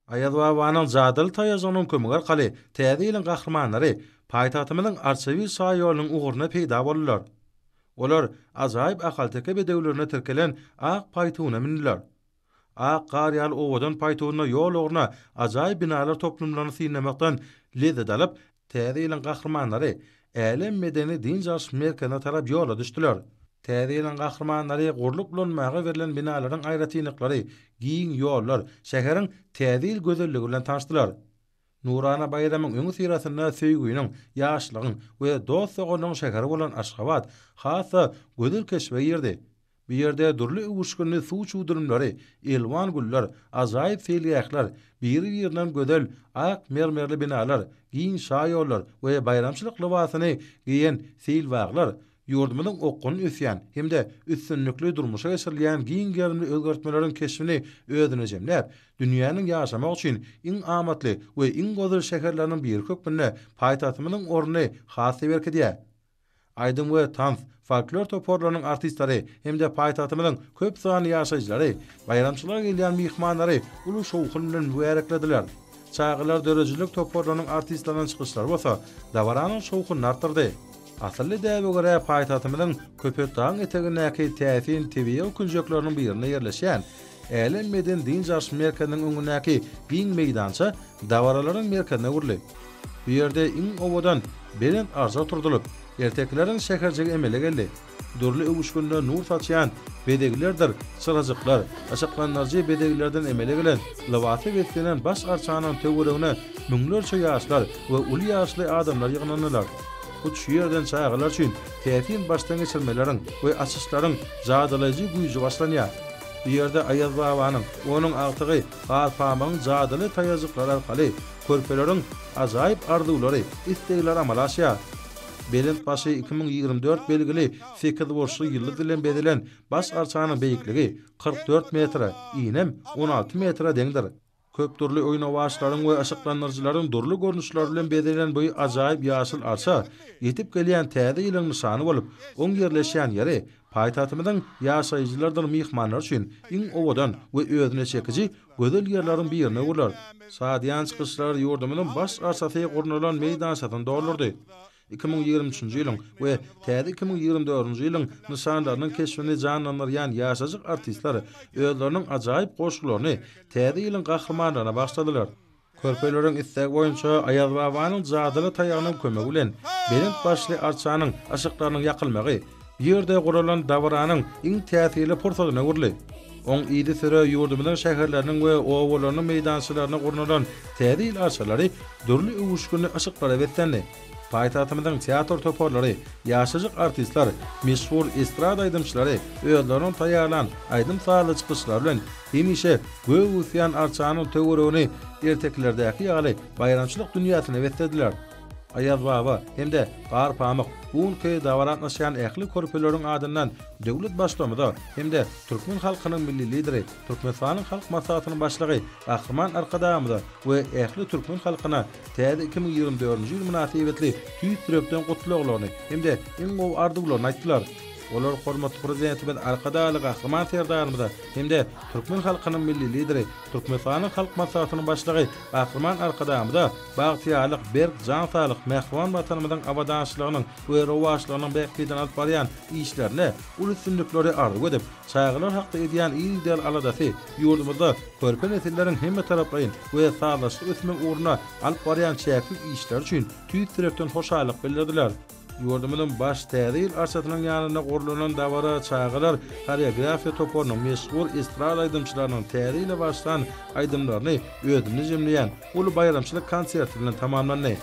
Aýazbabanyň jadyly taýajygynyň kömegi arkaly Täze ýylyň gahrymanlary paýtagtymyzyň Arçabil şaýolunyň ugrunda peýda boldular. Olar ajaýyp ahalteke bedewlerine tirkelen ak paýtuna mündüler. Ak gar ýaly owadan paýtunda ýol ugruna ajaýyp binalar toplumlaryny synlamakdan lezzet alyp, Täze ýylyň gahrymanlary Älem medeni-dynç alyş merkezine tarap ýola düşdüler. Täze ýylyň gahrymanlary gurlup ulanmaga berlen binalaryň aýratynlyklary, giň ýollar, şäheriň Täze ýyl gözelligi bilen tanyşdylar. Nurana baýramyň öňüsyrasynda söýgüniň, ýaşlygyň we dost-doganlygyň şäheri bolan Aşgabat has-da gözel keşbe girdi. Bu ýerde dürli öwüşginli suw çüwdürimleri, elwan güller, ajaýyp seýilgähler, biri-birinden gözel ak mermerli binalar, giň şaýollar we baýramçylyk lybasyny geýen seýilbaglar ýurdumyzyň okgunly ösýän hem-de üstünlikli durmuşa geçirilýän giň gerimli özgertmeleriň keşbini özünde jemläp, dünýäniň ýaşamak üçin iň amatly we iň gözel şäherleriniň biri hökmünde paýtagtymyzyň ornuny has-da berkidýär. Aýdym we tans, folklor toparlarynyň artistleri hem-de paýtagtymyzyň köp sanly ýaşaýjylary baýramçylyga gelýän myhmanlary uly şowhun bilen mübäreklediler. Çagalar döredijilik toparlarynyň artistleriniň çykyşlary bolsa dabaranyň şowhunyny artdyrdy. Asylly däbe görä, paýtagtymyzyň Köpetdagyň etegindäki täsin tebigy künjekleriniň birinde ýerleşýän Älem medeni-dynç alyş merkeziniň öňündäki giň meýdança dabaralaryň merkezine öwrüldi. Bu ýerde iň owadan belent arça oturdylyp, ertekileriň şäherjigi emele geldi. Dürli öwüşginde nur saçýan bezeglerdir çyrajyklar, yşyklandyryjy bezeglerden emele gelen lybasa beslenen baş arçanyň töweregine müňlerçe ýaşlar we uly ýaşly adamlar ýygnandylar. Hut şu ýerden çagalar üçin täsin başdan geçirmeleriň we açyşlaryň jadylaýjy güýji başlanýar. Bu ýerde Aýazbabanyň, onuň agtygy Garpamygyň jadyly taýajyklary arkaly körpeleriň ajaýyp arzuwlary, islegleri amala aşýar. Belent başy 2024 belgili sekizburçly ýyldyz bilen bezelen baş arçanyň beýikligi 44 metre, inem 16 metre deňdir. Köp dürli oýnawaçlaryň we yşyklandyryjylaryň dürli görnüşleri bilen bezelen bu ajaýyp ýaşyl arça ýetip gelýän Täze ýylyň nyşany bolup, oň ýerleşýän ýeri paýtagtymyzyň ýaşaýjylarydyr myhmanlary üçin iň owadan we özüne çekiji gözel ýerleriň birine öwrüler. Şadyýan çykyşlar ýurdumyzyň baş arçasy gurnalan meýdançasyny doldurdy. 2023-nji ýylyň we täze 2024-nji ýylyň nyşanlarynyň keşbini janlandyrýan ýaşajyk artistler özleriniň ajaýyp goşgularyny Täze ýylyň gahrymanlaryna bagyşladylar. Körpeleriň islegi boýunça Aýazbabanyň jadyly taýagynyň kömegi bilen belent başly arçanyň yşyklarynyň ýakylmagy bu ýerde guralan dabaranyň iň täsirli pursadyna öwrüldi. Oň yzysüre ýurdumyzyň şäherleriniň we obalarynyň meýdançalarynda gurnalan Täze ýyl arçalary dürli öwüşginli yşyklara beslendi. Paýtagtymyzyň teatr toparlary, ýaşajyk artistler, meşhur estrada aýdymçylary özleriniň taýýarlan aýdym-sazly çykyşlary bilen hemişe gök öwüsýän arçanyň töweregini ertekilerdäki ýaly baýramçylyk dünýäsine beslediler. Aýazbaba hem-de Garpamyk bu günki dabara gatnaşýan ähli körpeleriň adyndan döwlet Baştutanymyza hem-de türkmen halkynyň Milli Lideri, Türkmenistanyň Halk Maslahatynyň Başlygy Gahryman Arkadagymyza we ähli türkmen halkyna täze 2024-nji ýyl mynasybetli tüýs ýürekden gutlaglaryny hem-de iň gowy arzuwlaryny aýtdylar. Olar hormatly Prezidentimiz Arkadagly Gahryman Serdarymyza hem-de türkmen halkynyň Milli Lideri, Türkmenistanyň Halk Maslahatynyň Başlygy Gahryman Arkadagymyza bagtyýarlyk, berk jan saglyk, mähriban Watanymyzyň abadançylygynyň we rowaçlygynyň bähbidine alyp barýan işlerinde uly üstünlikleri arzuw edip, çagalar hakda edýän yzygiderli aladasy ýurdumyzda körpe nesilleriň hemmetaraplaýyn we sazlaşykly ösmegi ugrunda alyp barýan çäksiz işleri üçin tüýs ýürekden hoşallyk bildirdiler. Ýurdumyzyň baş Täze ýyl arçasynyň ýanynda gurnalan dabara çagalar horeografiýa toparynyň meşhur estrada aýdymçylarynyň Täze ýyla bagyşlan aýdymlaryny özünde jemleýän uly baýramçylyk konserti bilen tamamlandy.